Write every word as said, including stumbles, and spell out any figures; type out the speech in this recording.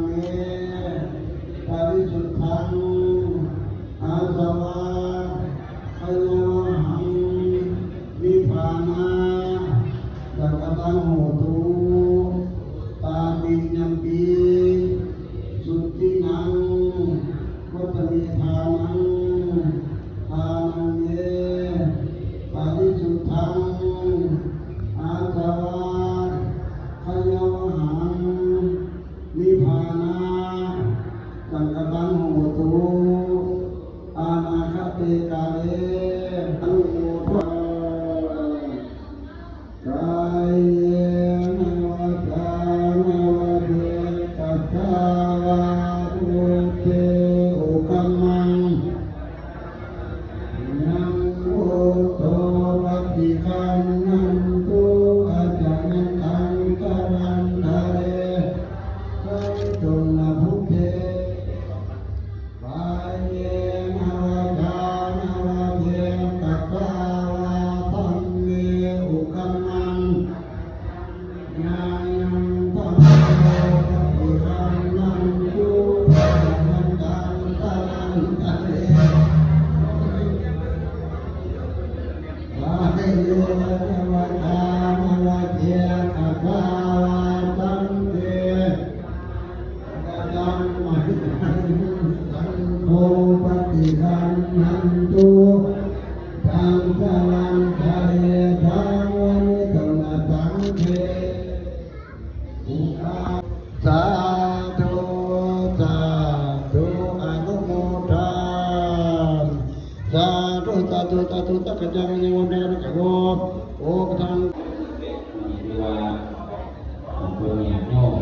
me parisuddhaṃ āsavakkhayāvahaṃ nibbānasaṅkhataṃ hotu. Tatiyampi suddhinaṃ vata me dānaṃ dānaṃ me parisuddhaṃ āsavakkhayāvahaṃ nibbānasaṅkhataṃ hotu anāgate kāle. Kāyena vācāya va cetasā vā buddhe kukammaṃ yaṃ buddho paṭiggaṇhatu accayantaṃ kālantare saṃvarituṃ va buddhe. Kāyena vācāya va cetasā vā dhamme kukammaṃ yaṃ dhammo paṭiggaṇhatu accayantaṃ kālantare kāyena vācāya va cetasā vā dhamme saṅgho paṭiggaṇhatu accayantaṃ kālantare saṃvarituṃ va saṅghe. Sādhu, sādhu, anumodāmi. Sādhu, sādhu, sādhu, sakkaccaṃ anumodāmi. Karo, okadaṃ. นี่คือว่าของคนเนี่ยโยม